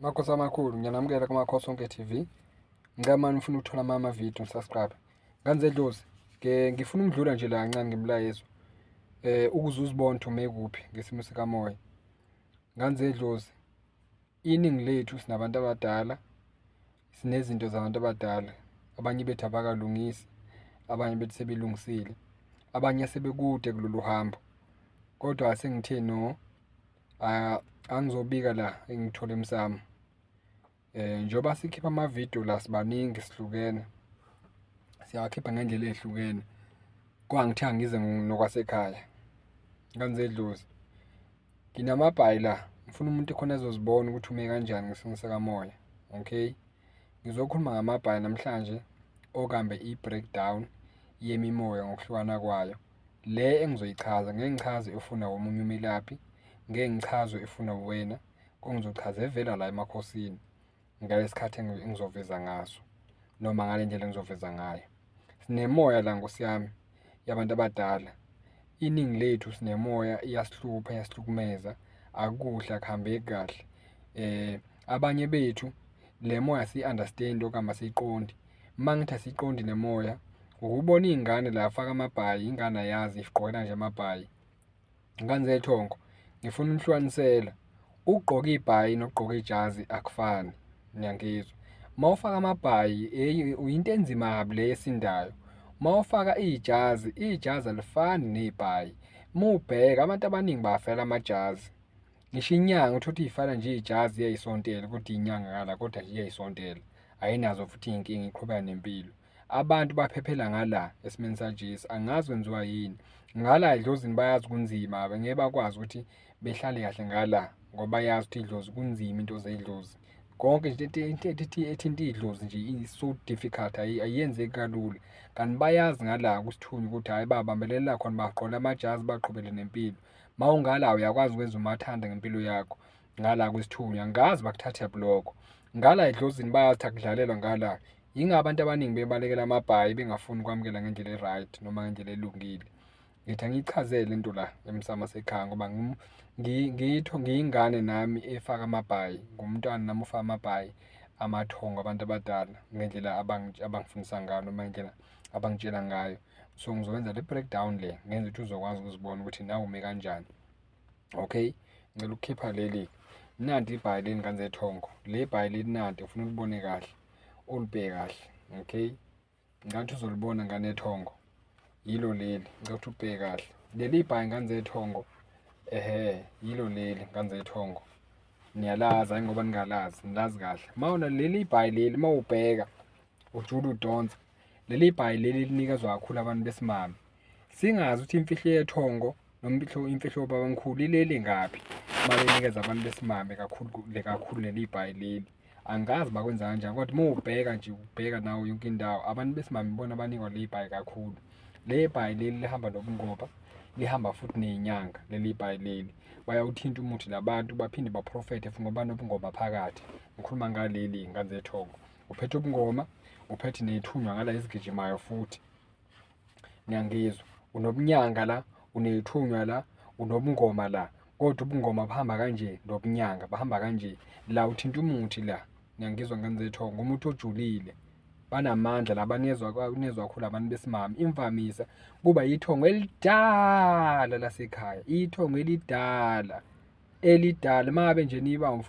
Makhosi amakhulu, ngiyanamukela kuMakhosi Onke TV. Ngicela mani ufuna ukuthola ama-video subscribe. Ngane zedlozi, ngifuna ukudlula nje la kancane ngemlayezo. Ukuze uzibone ukuthi ume kuphi ngesimo sikamoya. Ngane zedlozi, iningi lethu sinabantu abadala, sinezinto zabantu abadala. Abanye bethu abakalungisi, abanye bethu sebelungisile, abanye sebekude kulolu hambo. Kodwa sengithe no, angizobika la engithole emsamo. Njengoba sikhipha amavidiyo la sibaningi sihlukene, siyawakhipha ngendlela ehlukene. Kwangithe angize nokwasekhaya. Ngane zedlozi, nginamabhayi la, ngifuna umuntu khona ezozibona ukuthi ume kanjani ngesimo sikamoya, okay? Ngizokhuluma ngamabhayi namhlanje okambe i-breakdown yemimoya ngokuhlukana kwayo. Le engizoyichaza, ngeke ngichaze efuna omunye umelaphi, ngeke ngichaze efuna uwena, ngizochaza evela la emakhosini ngalesikhathi engizoveza ngaso noma ngale ndlela engizoveza ngayo. Sinemoya la nkosi yami yabantu abadala. Iningi lethu sinemoya iyasihlupha, iyasihlukumeza, akukuhle, akuhambeki kahle. Abanye bethu le moya siyi-understand okanye asiyiqondi. Uma ngithi asiyiqondi le moya, ukubona iy'ngane la faka amabhayi, ingane ayazi igqokela nje amabhayi. Ngane zethongo, ngifuna unihlukanisela. Ukugqoka ibhayi nokugqoka ijazi akufani, niyangizwa. Uma ufaka amabhayi, eyi into enzima kabi le esindayo. Uma ufaka ijazi, ijazi alifani nebhayi. Uma ubheka abantu abaningi bafela amajazi. Ngisho inyanga uthole ukuthi iy'faka nje ijazi iyayisontela kodwa iyinyanga ngala kodwa nje iyayisontela. Ayinazo futhi iy'nkinga iqhubeka nempilo. Abantu baphephela ngala esimeni saJesu, angazi kwenziwa yini. Ngala edlozini bayazi kunzima, ngeke bakwazi ukuthi behlale kahle ngala ngoba bayazi ukuthi idlozi kunzima into zedlozi. Konke nje into ethinta idlozi nje is so difficult, ayenzeki kalula. Kanti bayazi ngala kusithunywa ukuthi hhayi babambelela khona bagqoke amajazi baqhubele nempilo. Uma ungala uyakwazi ukwenza umathanda ngempilo yakho ngala kwisithunywa, angazi bakuthathephi lokho. Ngala edlozini bayazi ukuthi akudlalelwa ngala. Yingakho abantu abaningi bebalekela amabhayi bengafuni ukwamukela ngendlela e-right noma ngendlela elungile. Ngithi angiyichazele lento la emsamo wasekhaya ngoba ngitho ngiyingane nami efaka amabhayi, ngumntwana nami ofaka amabhayi amathongo abantu abadala ngendlela abangifundisa ngayo noma ngendlela abangitshela ngayo. So ngizokwenza le breakdown le ngenza ukuthi uzokwazi ukuzibona ukuthi nawe ume kanjani. Okay, ngicela ukukhipha leli. Nanti ibhayi leli ngane zethongo. Le bhayi leli nanti ufuna ulibone kahle, ulibheke kahle. Okay, ngathi uzolibona ngane ethongo. Yilo leli, ngicela ukuthi ubheke kahle. Leli bhayi ngane zethongo, ehhe, yilo leli ngane zethongo. Niyalazi hayi ngoba ningalazi, nilazi kahle. Mawona leli bhayi leli mawubheka ujula udonsa. Leli bhayi leli linikezwa kakhulu abantu besimame. Singazi ukuthi imfihlo yethongo noma imfihlo yobabamkhulu ilele ngaphi. Malinikeza abantu besimame kakhulu le kakhulu leli bhayi leli. Angazi bakwenza kanjani kodwa uma ubheka nje ubheka nawo yonke indawo abantu besimame ibona abanikwa leli bhayi kakhulu. Le bhayi leli lihamba nobungoma, lihamba futhi ney'nyanga leli bhayi leli. Bayawuthinta umuthi labantu baphinde baprofethe futhi ngoba banobungoma phakathi. Ngikhuluma ngaleli ngane zethongo. Uphethe ubungoma, uphethe ney'thunywa ngala ezigijimayo futhi. Niyangizwa, unobunyanga la, uney'thunywa la, unobungoma la. Kodwa ubungoma buhamba kanje nobunyanga bahamba kanje. La uthinta umuthi la, niyangizwa ngane zethongo, umuthi ojulile. Banamandla la, banezwa kunezwa kakhulu abantu besimame. Imvamisa kuba yithongo elidala lasekhaya, ithongo elidala elidala. Uma ngabe nje niba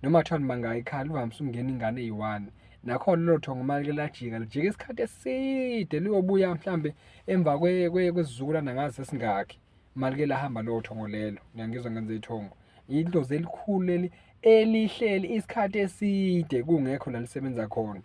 noma kuthiwa nibanga ikhaya livamise ukungena ingane eyi-one. Nakhona lelo thongo uma like lajika, lijika isikhathi eside liyobuya mhlambe emva kwesizukulwane angazi sesingakhi. Uma like lahamba lelo thongo lelo, niyangizwa ngane zethongo. Idlozi elikhulu leli elihleli isikhathi eside kungekho la lisebenza khona.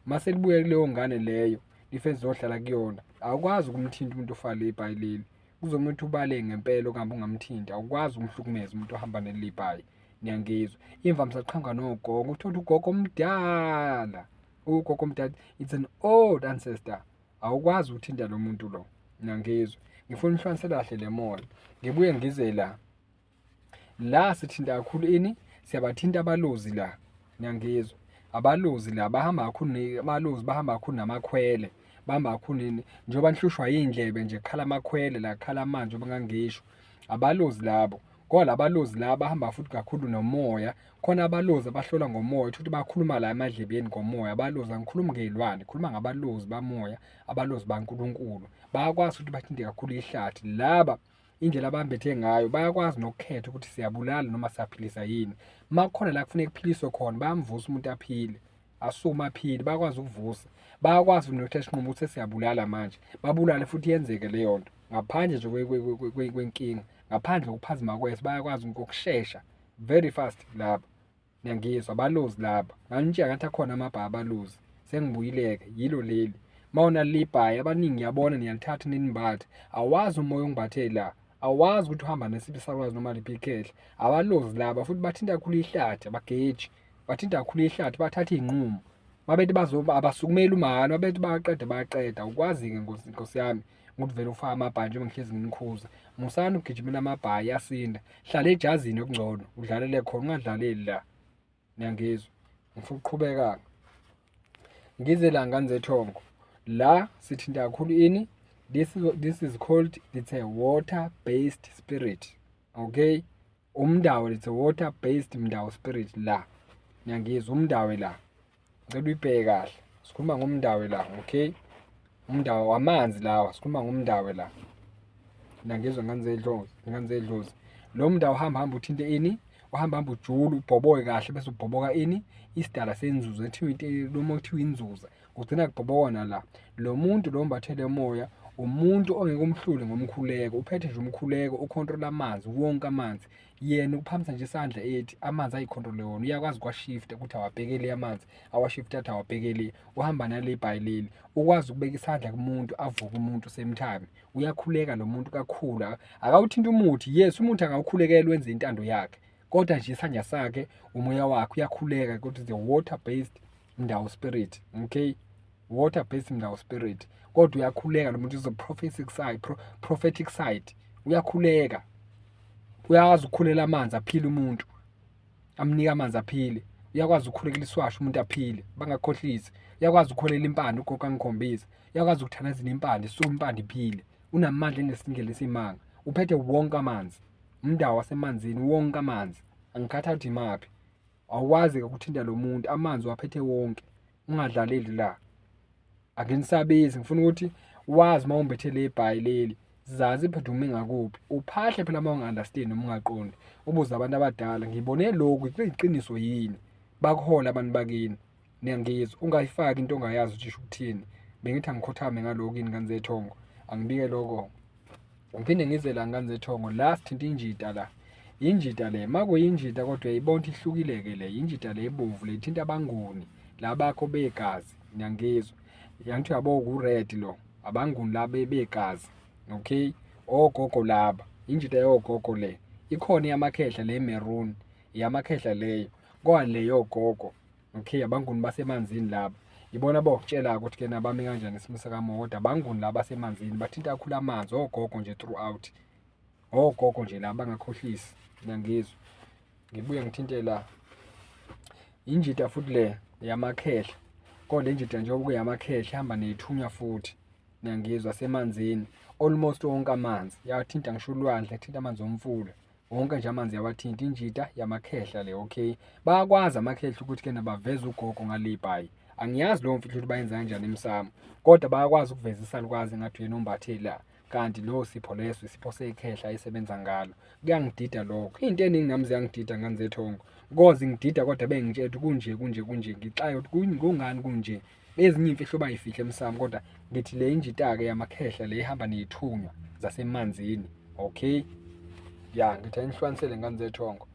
Mase libuya kuleyo ngane leyo, life lizohlala kuyona. Awukwazi ukumthinta umuntu ofaka leli bhayi leli. Kuzomele ukuthi ubaleke ngempela okuhambe ungamthinti. Awukwazi ukumhlukumeza umuntu ohamba naleli bhayi. Niyangizwa. Imvamisa liqhamuka nogogo, uthole ugogo omdala. Ugogo omdala, it's an old ancestor. Awukwazi ukuthinta lo muntu lo. Niyangizwa. Ngifuna unihlukanisele kahle le moya. Ngibuye ngize la. La sithinta kakhulu ini? Siyabathinta abalozi la. Niyangizwa. Abalozi la bahamba kakhulu, abalozi bahamba kakhulu namakhwele. Bahamba kakhulu nini? Njengoba nihlushwa yindlebe nje kukhala amakhwele la, kukhala amanzi njengoba ngangisho. Abalozi labo. Kodwa labalozi laba bahamba futhi kakhulu nomoya. Khona abalozi abahlola ngomoya, uthole ukuthi bakhuluma la emadlebeni ngomoya. Abalozi, angikhulumi ngeyilwane, ngikhuluma ngabalozi bamoya, abalozi baNkulunkulu. Bayakwazi ukuthi bathinte kakhulu ihlathi. Laba indlela abambethe ngayo bayakwazi nokukhetha ukuthi siyabulala noma siyaphilisa yini. Uma kukhona la kufuneka kuphiliswe khona, bayamvusa umuntu aphile, asukume aphile, bayakwazi ukuvusa. Bayakwazi nokuthatha isinqumo ukuthi sesiyabulala manje, babulale futhi yenzeke leyo nto ngaphandle nje kwenkinga, ngaphandle kokuphazima kweso. Bayakwazi ngokushesha, very fast laba. Niyangizwa, abalozi laba. Nganitshela ngathi akhona amabhayi abalozi. Sengibuyile-ke, yilo leli. Uma unaleli bhayi, abaningi ngiyabona niyalithatha ninimbathe. Awazi umoya ongibathe la. Awazi ukuthi uhamba nesiphi isakwazi noma liphi ikhehla. Abalozi laba futhi bathinta kakhulu ihlathi, abageji. Bathinta kakhulu ihlathi, bathatha iy'nqumo. Uma bethi bazoba abasukumeli umahhala, uma bethi bayaqeda bayaqeda. Awukwazi-ke Nkosi yami ukuthi vele ufake amabhayi njengoba ngihlezi nginikhuza. Musani ukugijimela amabhayi, ayasinda. Hlala ejazini okungcono, udlalele khona, ungadlaleli la. Niyangizwa? Ngifuna ukuqhubeka-ke. Ngize la ngane zethongo. La sithinta kakhulu ini? This is called, it's a water based spirit. Okay? Umndawo, it's a water based mndawo spirit la. Niyangizwa, umndawo la. Ngicela uyibheke kahle. Sikhuluma ngomndawo la, okay? Umndawo wamanzi lawa, sikhuluma ngomndawo la. Niyangizwa ngane zedlozi, ngane zedlozi. Lo mndawo uhamba hamba uthinte ini? Uhamba hamba ujule ubhoboke kahle bese ubhoboka ini? Isidala senzuzo, ethiwa into noma kuthiwa inzuza. Kugcina kubhoboka nala. Lo muntu lo mbathele moya, umuntu ongeke umhlule ngomkhuleko, uphethe nje umkhuleko, ucontrol amanzi, wonke amanzi. Yena ukuphamisa nje isandla ethi amanzi ayicontrol wona, uyakwazi kwashifta ukuthi awabhekele amanzi, awashifta athi awabhekele. Uhamba nale bhayi leli, ukwazi ukubeka isandla kumuntu avuke umuntu same time. Uyakhuleka lo muntu kakhulu, akawuthinti umuthi. Yes, umuthi angawukhulekela wenze intando yakhe, kodwa nje isandla sakhe, umoya wakhe uyakhuleka, kodwa the water based mndawo spirit, okay? Water based mndawo spirit, kodwa uyakhuleka lo muntu. Is a prophetic side, prophetic side. Uyakhuleka, uyawazi ukukhulela amanzi aphile umuntu, amnika amanzi aphile. Uyakwazi ukukhulekela iswasho umuntu aphile, bangakhohlisi. Uyakwazi ukukholela impande, ugogo angikhombisa. Uyakwazi ukuthandazela impande, isuke impande iphile. Unamandla enesindlela esimanga, uphethe wonke amanzi, umndawo wasemanzini, wonke amanzi, angikhathali ukuthi imaphi. Awukwazi ukuthinta lo muntu, amanzi waphethe wonke, ungadlaleli la. Anginisabisi, ngifuna ukuthi wazi uma umbethe le bhayi leli, zazi phela ume ngakuphi. Uphahle phela uma unga-understand noma ungaqondi, ubuze abantu abadala, ngibone lokhu kuyiqiniso yini? Bakuhola abantu bakini. Niyangizwa, ungayifaki into ongayazi ukuthi isho ukuthini. Bengithi angikhothame ngalokhu yini ngane zethongo, angibike lokho. Ngiphinde ngize la ngane zethongo, la sithinta injida la. Injida le, uma kuyinjida kodwa uyayibona ukuthi ihlukile-ke le, injida le ebovu le ithinta abanguni, la bakho begazi, niyangizwa. Yangithi uyabo ku-red lo, abanguni la begazi, okay? Ogogo laba, injida yogogo le. Ikhona eyamakhehla le maroon, eyamakhehla leyo. Kodwa le yogogo, okay, abanguni basemanzini laba. Ibona abokutshela ukuthi ke nabami kanjani isimo sikamoya, kodwa abanguni laba basemanzini bathinta kakhulu amanzi, ogogo nje throughout. Ogogo nje laba bangakhohlisi, niyangizwa. Ngibuye ngithinte la. Injida futhi le yamakhehla. Kodwa le njida njengoba kuyamakhehla ihamba neyithunywa futhi. Niyangizwa, semanzini. Almost wonke amanzi. Yawathinta ngisho ulwandle, yathinta amanzi omfula. Wonke nje amanzi yawathinta, injida yamakhehla le, okay. Bayakwazi amakhehla ukuthi ke nabaveza ugogo ngale bhayi. Angiyazi leyo mfihlo ukuthi bayenza kanjani emsamo, kodwa bayakwazi ukuveza isalukazi ngathi uyena ombathe la, kanti lo sipho leso isipho sekhehla esebenza ngalo. Kuyangidida lokho, into eningi nami ziyangidida ngane zethongo, koze ngidida kodwa bengitshela ukuthi kunje kunje kunje, ngixaye ukuthi kungani kunje. Ezinye imfihlo bayifihle emsamo, kodwa ngithi le injita-ke yamakhehla le ihamba ney'thunywa zasemanzini, okay. Ya, ngithi anihlukanisele ngane zethongo.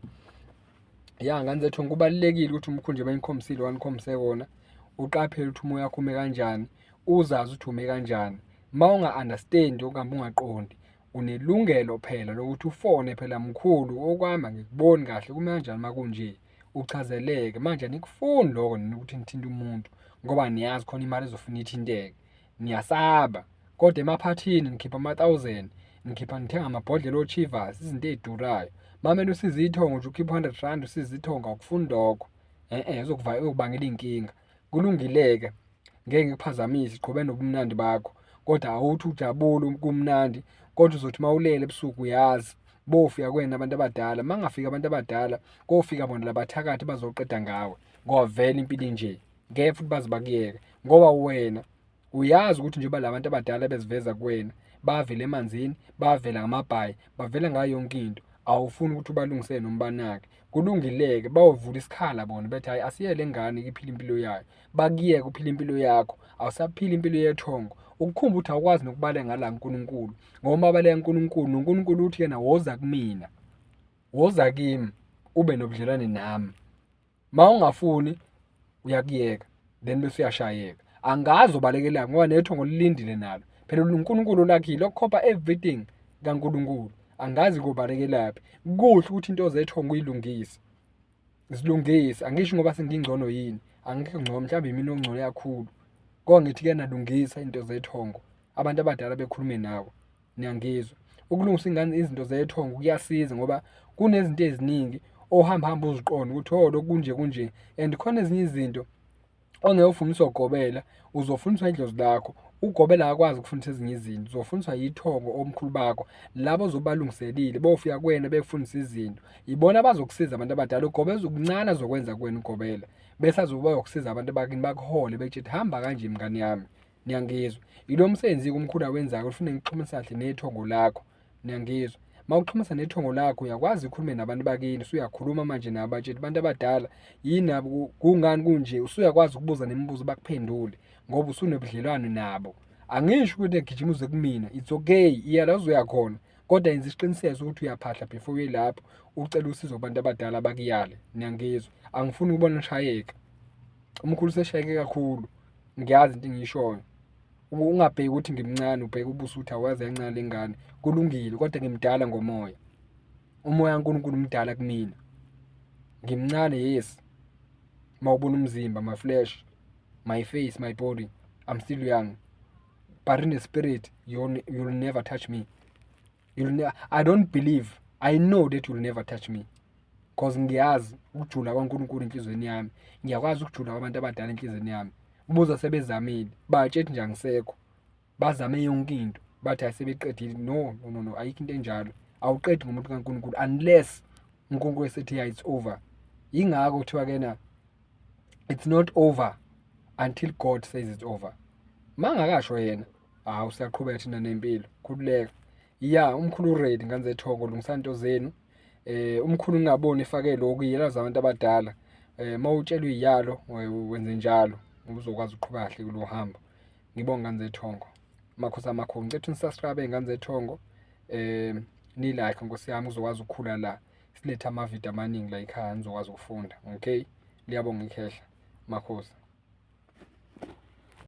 Ya, ngane zethongo, kubalulekile ukuthi umkhulu nje banikhombisile wanikhombise kona, uqaphele ukuthi umoya wakho ume kanjani, uzazi ukuthi ume kanjani. Uma unga-understand okanye ungaqondi, unelungelo phela lokuthi ufone phela, mkhulu okwami angikuboni kahle, kume kanjani uma kunje, uchazeleke. Manje anikufuni lokho nina ukuthi nithinte umuntu ngoba niyazi khona imali ezofuna ithinteke, niyasaba. Kodwa emaphathini nikhipha ama-thousand, nikhipha nithenga amabhodlela o-Chivas, izinto ey'durayo. Mamele usize ithongo nje, ukhiphe 100 rand usize ithongo, awukufuni lokho. Uzokubangela iy'nkinga. Kulungile-ke, ngeke ngikuphazamise, qhubeka nobumnandi bakho, kodwa awuthi ujabule kumnandi, kodwa uzothi uma ulele ebusuku uyazi. Bofika kuwena abantu abadala, uma kungafika abantu abadala kofika bona labathakathi bazoqeda ngawe, ngoba vele impilo inje. Ngeke futhi baze bakuyeke ngoba wena uyazi ukuthi njengoba la bantu abadala beziveza kuwena, bavela emanzini, bavela ngamabhayi, bavela ngayo yonke into, awufuni ukuthi ubalungisele noma ubanake. Kulungile-ke bayovula isikhala bona bethi hhayi asiyeke le ngane iphile impilo yayo. Bakuyeke uphile impilo yakho, awusaphili impilo yethongo. Ukukhumbule ukuthi awukwazi nokubaleka ngala kuNkulunkulu, ngoba uma ubaleka kuNkulunkulu, noNkulunkulu uthi yena woza kumina, woza kimi, ube nobudlelwane nami. Uma ungafuni uyakuyeka then bese uyashayeka. Angazi ubalekelaphi ngoba nethongo lilindile nalo. Phela uNkulunkulu olakhile okukhopha everything kaNkulunkulu. Angazi kobalekelaphi. Kuhle ukuthi into zethongo uyilungise. Zilungise, angisho ngoba sengingcono yini, angikho ngcono mhlawumbe yimina ongcono kakhulu. Kodwa ngithi kuyena lungisa into zethongo, abantu abadala bekhulume nawe. Niyangizwa? Ukulungisa ingane izinto zethongo kuyasiza ngoba kunezinto eziningi ohamba hamba uziqonde ukuthi oh lokhu kunje kunje and khona ezinye izinto ongeke ufundiswe ugobela, uzofundiswa idlozi lakho. Ugobela akakwazi ukufundisa ezinye izinto, uzofundiswa yithongo omkhulu bakho, labo ozobalungiselile bofika kuwena bekufundise izinto. Ibona abazokusiza abantu abadala, ugobela okuncane azokwenza kuwena ugobela, bese azobe bayokusiza abantu bakini bakuhole bekutshela ukuthi hamba kanje mngani yami. Niyangizwa? Yilo msebenzi-ke umkhulu awenzayo ufune ngikuxhumanise kahle nethongo lakho. Niyangizwa? Uma uxhumanisa nethongo lakho uyakwazi ukhulume nabantu bakini, usuyakhuluma manje nabo batshele abantu abadala yini nabo kungani kunje, usuyakwazi ukubuza nemibuzo bakuphendule ngoba usunobudlelwane nabo. Angisho ukuthi gijima uze kumina, it's okay, iya la uzoya khona, kodwa yenza isiqiniseko sokuthi uyaphahla before uye lapho, ucele usizo kubantu abadala bakuyale. Niyangizwa? Angifuni ukubona nishayeka. Umkhulu useshayeke kakhulu. Ngiyazi into engiyishoyo. Ungabheki ukuthi ngimncane, ubheke ubuso ukuthi awaze yancane le ngane. Kulungile kodwa ngimdala ngomoya. Umoya kaNkulunkulu mdala kumina. Ngimncane yes. Mawubona umzimba, my flesh, my face, my body, I'm still young. But in the spirit, you'll never touch me. I don't believe, I know that you'll never touch me. Because ngiyazi ukujula kwaNkulunkulu enhliziyweni yami. Ngiyakwazi ukujula kwabantu abadala enhliziyweni yami. Buza sebezamile, batshela nje angisekho. Bazame yonke into, bathi hayi sebeqedile. No, no, no, no, ayikho into enjalo. Awuqedi ngomuntu kaNkulunkulu unless uNkulunkulu esethi yeah, it's over. Yingakho kuthiwa kena it's not over until God says it's over. Mangakasho yena, hawu siyaqhubeka thina nempilo, khululeka. Ya, umkhulu ready ngane zethongo, lungisa into zenu. Umkhulu ngingaboni efake lokhu yela zabantu abadala. Mawutshelwa iyalo wenze njalo uzokwazi ukuqhubeka kahle kulo hambo. Ngibonga ngane zethongo. Makhosi amakhulu, ngicela ni-subscribe ngane zethongo. Ni like nkosi yami uzokwazi ukukhula la. Silethe amavidiyo amaningi la ekhaya nizokwazi ukufunda. Okay? Liyabonga ikhehla. Makhosi.